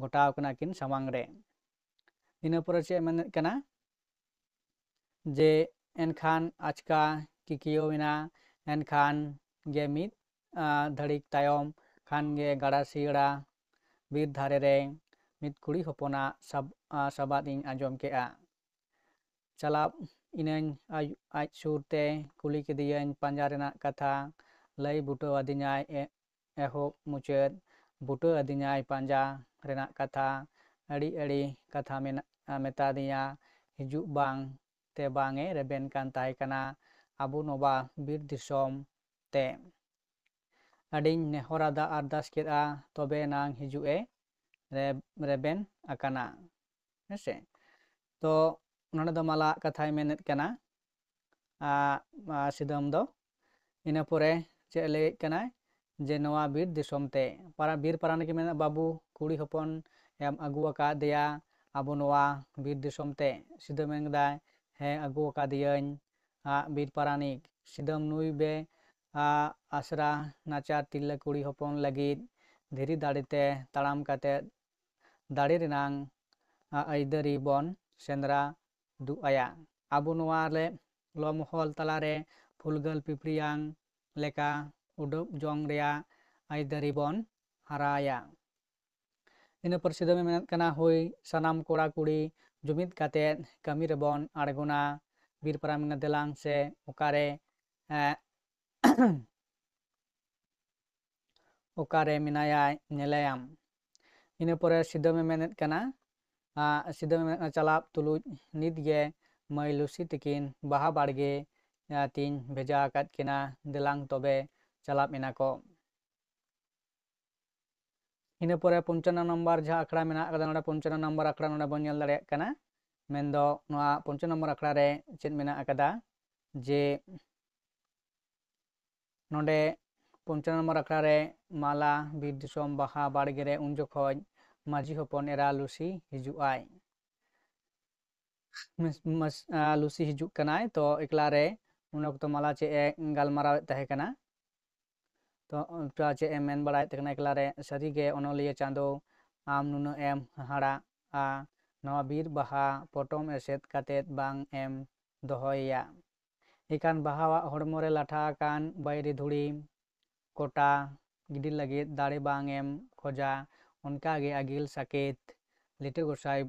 ᱜᱷᱚᱴᱟᱣ ᱠᱟᱱᱟ ᱟᱹᱠᱤᱱ ᱥᱟᱢᱟᱝ ᱨᱮ᱾ ᱤᱱᱟᱹ ᱯᱚᱨᱮ ᱪᱮᱫ ᱮ ᱢᱮᱱᱮᱫ ᱠᱟᱱᱟ ᱡᱮ, ᱮᱱᱠᱷᱟᱱ ᱟᱪᱠᱟ ᱠᱤᱠᱤᱭᱟᱹᱣ ᱮᱱᱟ, ᱮᱱᱠᱷᱟᱱ ᱜᱮ ᱢᱤᱫ, ᱟᱸ, ᱫᱷᱟᱹᱲᱤᱠ ᱛᱟᱭᱚᱢ ᱠᱷᱟᱱ ᱜᱮ ᱜᱟᱰᱟ ᱥᱤᱭᱟᱹᱲᱟ ᱵᱤᱨ ᱫᱷᱟᱨᱮ ᱨᱮ ᱢᱤᱫ ᱠᱩᱲᱤ ᱦᱚᱯᱚᱱᱟᱜ ᱥᱟᱵ-, ᱟᱸ, ᱥᱟᱵᱟᱫ ᱤᱧ ᱟᱸᱡᱚᱢ ᱠᱮᱜᱼᱟ᱾ ᱪᱟᱞᱟᱣ ᱤᱱᱟᱹᱧ ᱟᱡ, ᱟᱡ ᱥᱩᱨ ᱛᱮ, ᱠᱩᱞᱤ ᱠᱮᱫᱮᱭᱟᱹᱧ ᱯᱟᱸᱡᱟ ᱨᱮᱱᱟᱜ ᱠᱟᱛᱷᱟ᱾ ᱞᱟᱹᱭ ᱵᱩᱴᱟᱹ ᱟᱹᱫᱤᱧᱟᱭ ᱮ-, ᱮᱦᱚᱵ ᱢᱩᱪᱟᱹᱫ, ᱵᱩᱴᱟᱹ ᱟᱹᱫᱤᱧᱟᱭ ᱯᱟᱸᱡᱟ ᱨᱮᱱᱟᱜ ᱠᱟᱛᱷᱟ᱾ ᱟᱹᱰᱤ ᱟᱹᱰᱤ ᱠᱟᱛᱷᱟ ᱢᱮᱱᱟᱜ, ᱢᱮᱛᱟ ᱫᱤᱧᱟ, ᱦᱤᱡᱩᱜ ᱵᱟᱝ ᱛᱮ ᱵᱟᱝ ᱮ ᱨᱮᱵᱮᱱ ᱠᱟᱱ ᱛᱟᱦᱮᱸ ᱠᱟᱱᱟ ᱟᱵᱚ ᱱᱚᱣᱟ ᱵᱤᱨ ᱫᱤᱥᱚᱢ ᱛᱮ᱾ ᱟᱹᱰᱤᱧ ᱱᱮᱦᱚᱨ ᱟᱫᱟ, ᱟᱨᱫᱟᱥ ᱠᱮᱫᱼᱟ, ᱛᱚᱵᱮ ᱮᱱᱟᱝ ᱦᱤᱡᱩᱜ ᱮ ᱨᱮ-, ᱨᱮᱵᱮᱱ ᱟᱠᱟᱱᱟ᱾ ᱦᱮᱸ ᱥᱮ? ᱛᱚ, ᱱᱚᱰᱮ ᱫᱚ ᱢᱟᱞᱟ ᱠᱟᱛᱷᱟᱭ ᱢᱮᱱᱮᱫ ᱠᱟᱱᱟ, ᱟ, ᱟ, ᱥᱤᱫᱟᱹᱢ ᱫᱚ᱾ ᱤᱱᱟᱹ ᱯᱚᱨᱮ ᱪᱮᱫ ᱞᱟᱹᱭᱮᱫ ᱠᱟᱱᱟᱭ ᱡᱮ ᱱᱚᱣᱟ ᱵᱤᱨ ᱫᱤᱥᱚᱢ ᱛᱮ ᱯᱟᱨᱟ-, ᱵᱤᱨ ᱯᱟᱨᱟᱱᱤᱠ ᱢᱮᱱᱮᱫ, "ᱵᱟᱹᱵᱩ, ᱠᱩᱲᱤ ᱦᱚᱯᱚᱱ ᱮᱢ ᱟᱹᱜᱩ ᱟᱠᱟᱫᱮᱭᱟ ᱟᱵᱚ ᱱᱚᱣᱟ ᱵᱤᱨ ᱫᱤᱥᱚᱢ ᱛᱮ?" ᱥᱤᱫᱟᱹ ᱢᱮᱱ ᱠᱮᱫᱟᱭ, "ᱦᱮᱸ, ᱟᱹᱜᱩ ᱟᱠᱟᱫᱮᱭᱟᱹᱧ, ᱟ, ᱵᱤᱨ ᱯᱟᱨᱟᱱᱤᱠ ᱥᱤᱫᱟᱹᱢ ᱱᱩᱭ ᱵᱮ, ᱟ, ᱟᱥᱨᱟ ᱱᱟᱪᱟᱨ ᱛᱤᱨᱞᱟᱹ ᱠᱩᱲᱤ ᱦᱚᱯᱚᱱ ᱞᱟᱹᱜᱤᱫ ᱫᱷᱤᱨᱤ ᱫᱟᱲᱮ ᱛᱮ ᱛᱟᱲᱟᱢ ᱠᱟᱛᱮ ᱫᱟᱲᱮ ᱨᱮᱱᱟᱝ, ᱟ, ᱟᱹᱭᱫᱟᱹᱨᱤ ᱵᱚᱱ ᱥᱮᱸᱫᱽᱨᱟ ᱩᱫᱩᱜ ᱟᱭᱟ᱾ ᱟᱵᱚ ᱱᱚᱣᱟ ᱨᱮ ᱞᱚᱢᱦᱚᱞ ᱛᱟᱞᱟᱨᱮ ᱯᱷᱩᱞᱜᱟᱹᱞ ᱯᱤᱯᱤᱲᱤᱭᱟᱝ ᱞᱮᱠᱟ ᱩᱰᱩᱠ ᱡᱚᱝ ᱨᱮᱭᱟᱜ ᱟᱹᱭᱫᱟᱹᱨᱤ ᱵᱚᱱ ᱦᱟᱨᱟᱭᱟ᱾ ᱤᱱᱟᱹ ᱯᱚᱨ ᱥᱤᱫᱟᱹᱢᱮ ᱢᱮᱱᱮᱫ ᱠᱟᱱᱟ, ᱦᱳᱭ, ᱥᱟᱱᱟᱢ ᱠᱚᱲᱟ ᱠᱩᱲᱤ ᱡᱩᱢᱤᱫ ᱠᱟᱛᱮ ᱠᱟᱹᱢᱤ ᱨᱮᱵᱚᱱ ᱟᱬᱜᱚᱱᱟ᱾ ᱵᱤᱨ ᱯᱟᱨᱟᱱᱤᱠ ᱢᱮᱱᱟ, ᱫᱮᱞᱟᱝ ᱥᱮ ᱚᱠᱟᱨᱮ, ᱮᱸ, ᱚᱠᱟᱨᱮ ᱢᱮᱱᱟᱭᱟ ᱧᱮᱞᱮᱭᱟᱢ᱾ ᱤᱱᱟᱹ ᱯᱚᱨᱮ ᱥᱤᱫᱟᱹᱢᱮ ᱢᱮᱱᱮᱫ ᱠᱟᱱᱟ, ᱟ, ᱥᱤᱫᱟᱹᱢᱮ ᱢᱮᱱᱮᱫ ᱠᱟᱱᱟ, ᱪᱟᱞᱟᱜ ᱛᱩᱞᱩᱡ ᱱᱤᱛ ᱜᱮ ᱢᱟᱹᱭ ᱞᱩᱥᱤ ᱛᱤᱠᱤᱱ ᱵᱟᱦᱟ ᱵᱟᱲᱜᱮ, ᱟ, ᱛᱤᱧ ᱵᱷᱮᱡᱟ ᱟᱠᱟᱫ ᱠᱤᱱᱟ, ᱫᱮᱞᱟᱝ ᱛᱚᱵᱮ ᱪᱟᱞᱟᱜ ᱮᱱᱟ ᱠᱚ᱾ ᱤᱱᱟᱹ ᱯᱚᱨᱮ ᱯᱚᱧᱪᱟᱱᱱᱚ ᱱᱚᱢᱵᱚᱨ ᱡᱟᱦᱟᱸ ᱟᱠᱷᱲᱟ ᱢᱮᱱᱟᱜ ᱟᱠᱟᱫᱟ, ᱱᱚᱰᱮ ᱯᱚᱧᱪᱟᱱᱱᱚ ᱱᱚᱢᱵᱚᱨ ᱟᱠᱷᱲᱟ ᱱᱚᱰᱮ ᱵᱚᱱ ᱧᱮᱞ ᱫᱟᱲᱮᱭᱟᱜ ᱠᱟᱱᱟ᱾ ᱢᱮᱱᱫᱚ ᱱᱚᱣᱟ ᱯᱚᱧᱪᱟᱱᱱᱚ ᱱᱚᱢᱵᱚᱨ ᱟᱠᱷᱲᱟ ᱨᱮ ᱪᱮᱫ ᱢᱮᱱᱟᱜ ᱟᱠᱟᱫᱟ, ᱡᱮ ᱱᱚᱰᱮ ᱯᱚᱧᱪᱟᱱᱱᱚ ᱱᱚᱢᱵᱚᱨ ᱟᱠᱷᱲᱟ ᱨᱮ ᱢᱟᱞᱟ ᱵᱤᱨ ᱫᱤᱥᱚᱢ ᱵᱟᱦᱟ ᱵᱟᱲᱜᱮ ᱨᱮ ᱩᱱ ᱡᱚᱠᱷᱚᱡ ᱢᱟᱹᱡᱷᱤ ᱦᱚᱯᱚᱱ ᱮᱨᱟ ᱞᱩᱥᱤ ᱦᱤᱡᱩᱜ ᱟᱭ᱾ ᱢᱟᱥ-, ᱢᱟᱥ-, ᱟ, ᱞᱩᱥᱤ ᱦᱤᱡᱩᱜ ᱠᱟᱱᱟᱭ, ᱛᱚ ᱮᱠᱞᱟ ᱨᱮ ᱩᱱ ᱚᱠᱛᱚ ᱢᱟᱞᱟ ᱪᱮᱫ ᱮ ᱜᱟᱞᱢᱟᱨᱟᱣᱮᱫ ᱛᱟᱦᱮᱸ ᱠᱟᱱᱟ, ᱛᱚ ᱚᱱᱠᱟ ᱪᱮᱫ ᱮ ᱢᱮᱱ ᱵᱟᱲᱟᱭᱮᱫ ᱛᱟᱦᱮᱸ ᱠᱟᱱᱟ ᱮᱠᱞᱟ ᱨᱮ, ᱥᱟᱹᱨᱤᱜᱮ ᱚᱱᱚᱞᱤᱭᱟᱹ ᱪᱟᱸᱫᱳ, ᱟᱢ ᱱᱩᱱᱟᱹᱜ ᱮᱢ ᱦᱟᱦᱟᱲᱟᱜᱼᱟ, ᱱᱚᱣᱟ ᱵᱤᱨ ᱵᱟᱦᱟ ᱯᱚᱴᱚᱢ ᱮᱥᱮᱫ ᱠᱟᱛᱮᱫ ᱵᱟᱝ ᱮᱢ ᱫᱚᱦᱚᱭᱮᱭᱟ? ᱮᱱᱠᱷᱟᱱ ᱵᱟᱦᱟᱣᱟᱜ ᱦᱚᱲᱢᱚ ᱨᱮ ᱞᱟᱴᱷᱟ ᱟᱠᱟᱱ ᱵᱟᱹᱭᱨᱤ ᱫᱷᱩᱲᱤ ᱠᱚᱴᱟ ᱜᱤᱰᱤ ᱞᱟᱹᱜᱤᱫ ᱫᱟᱲᱮ ᱵᱟᱝ ᱮᱢ ᱠᱷᱚᱡᱟ, ᱚᱱᱠᱟᱜᱮ ᱟᱹᱜᱤᱞ ᱥᱟᱠᱮᱛ ᱞᱤᱴᱟᱹ ᱜᱚᱸᱥᱟᱭ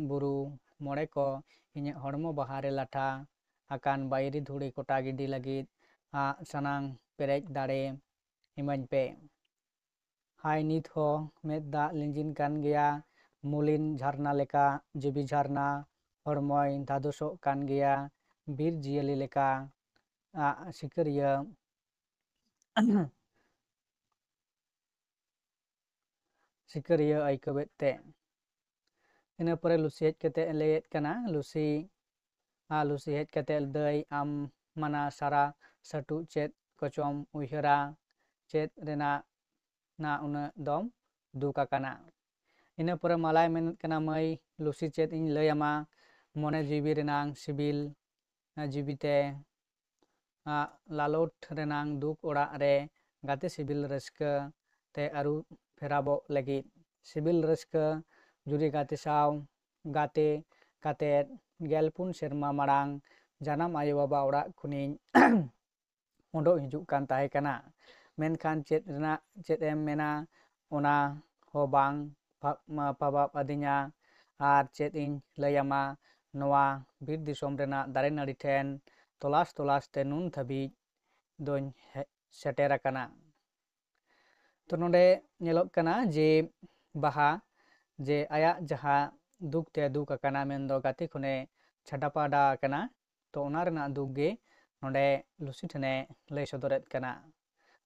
ᱵᱩᱨᱩ ᱢᱚᱬᱮ ᱠᱚ ᱤᱧᱟᱹᱜ ᱦᱚᱲᱢᱚ ᱵᱟᱦᱟ ᱨᱮ ᱞᱟᱴᱷᱟ ᱟᱠᱟᱱ ᱵᱟᱹᱭᱨᱤ ᱫᱷᱩᱲᱤ ᱠᱚᱴᱟ ᱜᱤᱰᱤ ᱞᱟᱹᱜᱤᱫ ᱟᱜ ᱥᱟᱱᱟᱝ ᱯᱮᱨᱮᱡ ᱫᱟᱲᱮ ᱤᱢᱟᱹᱧ ᱯᱮ᱾ ᱦᱟᱭ ᱱᱤᱛ ᱦᱚᱸ ᱢᱮᱫ ᱫᱟᱜ ᱞᱤᱸᱡᱤᱱ ᱠᱟᱱ ᱜᱮᱭᱟ, ᱢᱩᱞᱤᱱ ᱡᱷᱟᱨᱱᱟ ᱞᱮᱠᱟ ᱡᱤᱣᱤ ᱡᱷᱟᱨᱱᱟ, ᱦᱚᱲᱢᱚᱭ ᱫᱷᱟᱫᱚᱥᱚᱜ ᱠᱟᱱ ᱜᱮᱭᱟ, ᱵᱤᱨ ᱡᱤᱭᱟᱹᱞᱤ ᱞᱮᱠᱟ ᱟᱜ ᱥᱤᱠᱟᱹᱨᱤᱭᱟᱹ, ᱥᱤᱠᱟᱹᱨᱤᱭᱟᱹ ᱟᱹᱭᱠᱟᱹᱣᱮᱫ ᱛᱮ᱾ ᱤᱱᱟᱹ ᱯᱚᱨᱮ ᱞᱩᱥᱤ ᱦᱮᱡ ᱠᱟᱛᱮ ᱞᱟᱹᱭᱮᱫ ᱠᱟᱱᱟ, ᱞᱩᱥᱤ ᱟᱨ ᱞᱩᱥᱤ ᱦᱮᱡ ᱠᱟᱛᱮ, ᱫᱟᱹᱭ, ᱟᱢ ᱢᱟᱱᱟ ᱥᱟᱨᱟ ᱥᱟᱹᱴᱩ ᱪᱮᱫ ᱠᱚᱪᱚᱢ ᱩᱭᱦᱟᱹᱨᱟ? ᱪᱮᱫ ᱨᱮᱱᱟᱜ ᱱᱟ ᱩᱱᱟᱹᱜ ᱫᱚᱢ ᱫᱩᱠ ᱟᱠᱟᱱᱟ? ᱤᱱᱟᱹ ᱯᱚᱨᱮ ᱢᱟᱞᱟᱭ ᱢᱮᱱᱮᱫ ᱠᱟᱱᱟ, ᱢᱟᱹᱭ ᱞᱩᱥᱤ, ᱪᱮᱫ ᱤᱧ ᱞᱟᱹᱭ ᱟᱢᱟ, ᱢᱚᱱᱮ ᱡᱤᱣᱤ ᱨᱮᱱᱟᱝ ᱥᱤᱵᱤᱞ ᱡᱤᱣᱤᱛᱮ ᱞᱟᱞᱚᱴ ᱨᱮᱱᱟᱝ ᱫᱩᱠ ᱚᱲᱟᱜ ᱨᱮ ᱜᱟᱛᱮ ᱥᱤᱵᱤᱞ ᱨᱟᱹᱥᱠᱟᱹ ᱛᱮ ᱟᱹᱨᱩ ᱯᱷᱮᱨᱟᱵᱚᱜ ᱞᱟᱹᱜᱤᱫ᱾ ᱥᱤᱵᱤᱞ ᱨᱟᱹᱥᱠᱟᱹ ᱡᱩᱨᱤ ᱜᱟᱛᱮ ᱥᱟᱶ ᱜᱟᱛᱮ ᱠᱟᱛᱮᱫ ᱜᱮᱞ ᱯᱩᱱ ᱥᱮᱨᱢᱟ ᱢᱟᱲᱟᱝ ᱡᱟᱱᱟᱢ ᱟᱭᱳ ᱵᱟᱵᱟ ᱚᱲᱟᱜ ᱠᱷᱚᱱᱤᱧ ᱩᱰᱩᱠ ᱦᱤᱡᱩᱜ ᱠᱟᱱ ᱛᱟᱦᱮᱸ ᱠᱟᱱᱟ᱾ ᱢᱮᱱᱠᱷᱟᱱ ᱪᱮᱫ ᱨᱮᱱᱟᱜ ᱪᱮᱫ ᱮᱢ ᱢᱮᱱᱟ, ᱚᱱᱟ ᱦᱚᱸ ᱵᱟᱝ ᱯᱟᱵᱟᱵ ᱟᱹᱫᱤᱧᱟ᱾ ᱟᱨ ᱪᱮᱫ ᱤᱧ ᱞᱟᱹᱭ ᱟᱢᱟ, ᱱᱚᱣᱟ ᱵᱤᱨ ᱫᱤᱥᱚᱢ ᱨᱮᱱᱟᱜ ᱫᱟᱨᱮ ᱱᱟᱹᱲᱤ ᱴᱷᱮᱱ ᱛᱚᱞᱟᱥ ᱛᱚᱞᱟᱥ ᱛᱮ ᱱᱩᱱ ᱫᱷᱟᱹᱵᱤᱡ ᱫᱚᱧ ᱥᱮᱴᱮᱨ ᱟᱠᱟᱱᱟ᱾ ᱛᱚ ᱱᱚᱰᱮ ᱧᱮᱞᱚᱜ ᱠᱟᱱᱟ ᱡᱮ ᱵᱟᱦᱟ ᱡᱮ ᱟᱭᱟᱜ ᱡᱟᱦᱟᱸ ᱫᱩᱠ ᱛᱮ ᱫᱩᱠ ᱟᱠᱟᱱᱟ, ᱢᱮᱱᱫᱚ ᱜᱟᱛᱮ ᱠᱷᱚᱱᱮ ᱪᱷᱟᱰᱟ ᱯᱟᱰᱟ ᱟᱠᱟᱱᱟ, ᱛᱚ ᱚᱱᱟ ᱨᱮᱱᱟᱜ ᱫᱩᱠ ᱜᱮ ᱱᱚᱰᱮ ᱞᱩᱥᱤ ᱴᱷᱮᱱᱮ ᱞᱟᱹᱭ ᱥᱚᱫᱚᱨᱮᱫ ᱠᱟᱱᱟ᱾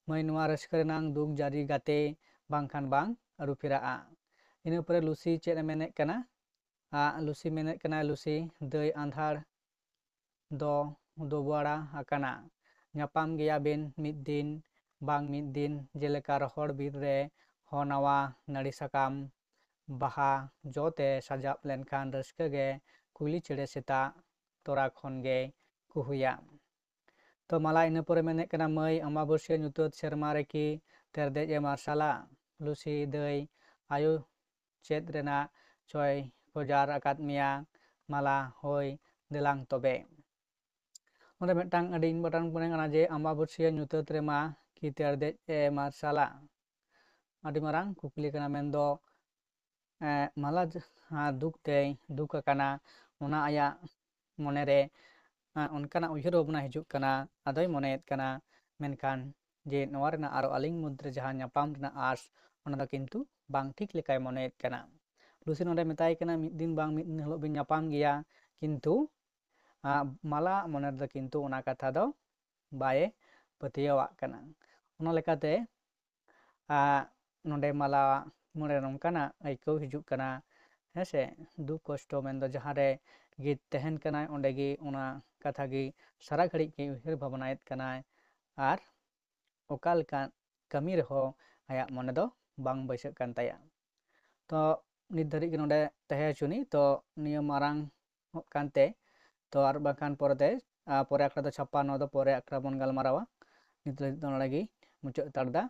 ᱢᱟᱹᱭ, ᱱᱚᱣᱟ ᱨᱟᱹᱥᱠᱟᱹ ᱨᱮᱱᱟᱝ ᱫᱩᱠ ᱡᱟᱹᱨᱤ ᱜᱟᱛᱮ ᱵᱟᱝᱠᱷᱟᱱ ᱵᱟᱝ ᱟᱹᱨᱩ ᱯᱷᱮᱨᱟᱜᱼᱟ᱾ ᱤᱱᱟᱹ ᱯᱚᱨᱮ ᱞᱩᱥᱤ ᱪᱮᱫ ᱮ ᱢᱮᱱᱮᱫ ᱠᱟᱱᱟ? ᱟᱜ ᱞᱩᱥᱤ ᱢᱮᱱᱮᱫ ᱠᱟᱱᱟᱭ, ᱞᱩᱥᱤ ᱫᱟᱹᱭ, ᱟᱸᱫᱷᱟᱲ ᱫᱚ ᱫᱚᱵᱚᱲᱟ ᱟᱠᱟᱱᱟ᱾ ᱧᱟᱯᱟᱢ ᱜᱮᱭᱟᱵᱤᱱ ᱢᱤᱫ ᱫᱤᱱ ᱵᱟᱝ ᱢᱤᱫ ᱫᱤᱱ, ᱡᱮᱞᱮᱠᱟ ᱨᱚᱦᱚᱲ ᱵᱤᱨ ᱨᱮ ᱦᱚᱸ ᱱᱟᱣᱟ ᱱᱟᱹᱲᱤ ᱥᱟᱠᱟᱢ ᱵᱟᱦᱟ ᱡᱚ ᱛᱮ ᱥᱟᱡᱟᱣ ᱞᱮᱱᱠᱷᱟᱱ ᱨᱟᱹᱥᱠᱟᱹ ᱜᱮ ᱠᱩᱭᱞᱤ ᱪᱮᱬᱮ ᱥᱮᱛᱟᱜ ᱛᱚᱨᱟ ᱠᱷᱚᱱ ᱜᱮ ᱠᱩᱦᱩᱭᱟ᱾ ᱛᱚ ᱢᱟᱞᱟ ᱤᱱᱟᱹ ᱯᱚᱨᱮ ᱢᱮᱱᱮᱫ ᱠᱟᱱᱟ, ᱢᱟᱹᱭ, ᱟᱢᱵᱟᱵᱟᱹᱥᱭᱟᱹ ᱧᱩᱛᱟᱹᱛ ᱥᱮᱨᱢᱟ ᱨᱮᱠᱤ ᱛᱮᱨᱫᱮᱡ ᱮ ᱢᱟᱨᱥᱟᱞᱟ? ᱞᱩᱥᱤ ᱫᱟᱹᱭ, ᱟᱭᱳ ᱪᱮᱫ ᱨᱮᱱᱟᱜ ᱪᱚᱭ ᱯᱚᱡᱟᱨ ᱟᱠᱟᱫ ᱢᱮᱭᱟ? ᱢᱟᱞᱟ, ᱦᱳᱭ, ᱫᱮᱞᱟᱝ ᱛᱚᱵᱮ᱾ ᱱᱚᱰᱮ ᱢᱤᱫᱴᱟᱝ ᱟᱹᱰᱤ important point ᱠᱟᱱᱟ ᱡᱮ ᱟᱢᱵᱟᱵᱟᱹᱥᱭᱟᱹ ᱧᱩᱛᱟᱹᱛ ᱨᱮᱢᱟ ᱠᱤ ᱛᱮᱨᱫᱮᱡ ᱮ ᱢᱟᱨᱥᱟᱞᱟ? ᱟᱹᱰᱤ ᱢᱟᱨᱟᱝ ᱠᱩᱠᱞᱤ ᱠᱟᱱᱟ᱾ ᱢᱮᱱᱫᱚ ᱮᱸ, ᱢᱟᱞᱟ ᱡᱟᱦᱟᱸ ᱫᱩᱠ ᱛᱮᱭ ᱫᱩᱠ ᱟᱠᱟᱱᱟ, ᱚᱱᱟ ᱟᱭᱟᱜ ᱢᱚᱱᱮᱨᱮ ᱮᱸ, ᱚᱱᱠᱟᱱᱟᱜ ᱩᱭᱦᱟᱹᱨ ᱵᱷᱟᱵᱽᱱᱟ ᱦᱤᱡᱩᱜ ᱠᱟᱱᱟ᱾ ᱟᱫᱚᱭ ᱢᱚᱱᱮᱭᱮᱫ ᱠᱟᱱᱟ, ᱢᱮᱱᱠᱷᱟᱱ ᱡᱮ ᱱᱚᱣᱟ ᱨᱮᱱᱟᱜ ᱟᱨᱚ ᱟᱹᱞᱤᱧ ᱢᱚᱫᱽᱫᱷᱮ ᱡᱟᱦᱟᱸ ᱧᱟᱯᱟᱢ ᱨᱮᱱᱟᱜ ᱟᱸᱥ, ᱚᱱᱟ ᱫᱚ ᱠᱤᱱᱛᱩ ᱵᱟᱝ ᱴᱷᱤᱠ ᱞᱮᱠᱟᱭ ᱢᱚᱱᱮᱭᱮᱫ ᱠᱟᱱᱟ᱾ ᱞᱩᱥᱤ ᱱᱚᱰᱮ ᱢᱮᱛᱟᱭ ᱠᱟᱱᱟ, ᱢᱤᱫ ᱫᱤᱱ ᱵᱟᱝ ᱢᱤᱫ ᱫᱤᱱ ᱦᱤᱞᱳᱜ ᱵᱤᱱ ᱧᱟᱯᱟᱢ ᱜᱮᱭᱟ, ᱠᱤᱱᱛᱩ ᱟᱸ, ᱢᱟᱞᱟ ᱢᱚᱱᱮ ᱨᱮᱫᱚ ᱠᱤᱱᱛᱩ ᱚᱱᱟ ᱠᱟᱛᱷᱟ ᱫᱚ ᱵᱟᱭ ᱯᱟᱹᱛᱭᱟᱹᱣᱟᱜ ᱠᱟᱱᱟ᱾ ᱚᱱᱟ ᱞᱮᱠᱟᱛᱮ ᱟᱸ, ᱱᱚᱰᱮ ᱢᱟᱞᱟ ᱢᱚᱱᱮ ᱨᱮ ᱱᱚᱝᱠᱟᱱᱟᱜ ᱟᱹᱭᱠᱟᱹᱣ ᱦᱤᱡᱩᱜ ᱠᱟᱱᱟ, ᱦᱮᱸ ᱥᱮ, ᱫᱩᱠ ᱠᱚᱥᱴᱚ ᱢᱮᱱᱫᱚ ᱡᱟᱦᱟᱸ ᱨᱮ ᱜᱮ ᱛᱟᱦᱮᱱ ᱠᱟᱱᱟᱭ, ᱚᱸᱰᱮ ᱜᱮ ᱚᱱᱟ ᱠᱟᱛᱷᱟ ᱜᱮ ᱥᱟᱨᱟ ᱜᱷᱟᱹᱲᱤᱡ ᱜᱮ ᱩᱭᱦᱟᱹᱨ ᱵᱷᱟᱵᱽᱱᱟᱭᱮᱫ ᱠᱟᱱᱟᱭ᱾ ᱟᱨ ᱚᱠᱟ ᱞᱮᱠᱟᱱ ᱠᱟᱹᱢᱤ ᱨᱮᱦᱚᱸ ᱟᱭᱟᱜ ᱢᱚᱱᱮ ᱫᱚ ᱵᱟᱝ ᱵᱟᱹᱭᱥᱟᱹᱜ ᱠᱟᱱ ᱛᱟᱭᱟ᱾ ᱛᱚ ᱱᱤᱛ ᱫᱷᱟᱹᱨᱤᱡ ᱜᱮ ᱱᱚᱰᱮ ᱛᱟᱦᱮᱸ ᱦᱚᱪᱚᱱᱤ, ᱛᱚ ᱱᱤᱭᱟᱹ ᱢᱟᱨᱟᱝ ᱚᱜ ᱠᱟᱱᱛᱮ, ᱛᱚ ᱟᱨ ᱵᱟᱝᱠᱷᱟᱱ ᱯᱚᱨᱮᱛᱮ, ᱟᱨ ᱯᱚᱨᱮ ᱟᱠᱷᱲᱟ ᱫᱚ ᱪᱷᱟᱯᱟᱱᱱᱚ ᱫᱚ ᱯᱚᱨᱮ ᱟᱠᱷᱲᱟ ᱵᱚᱱ ᱜᱟᱞᱢᱟᱨᱟᱣᱟ᱾ ᱱᱤᱛ ᱞᱟᱹᱜᱤᱫ ᱫᱚ ᱱᱚᱰᱮ ᱜᱮ ᱢᱩᱪᱟᱹᱫ ᱦᱟᱛᱟᱲ ᱮᱫᱟ᱾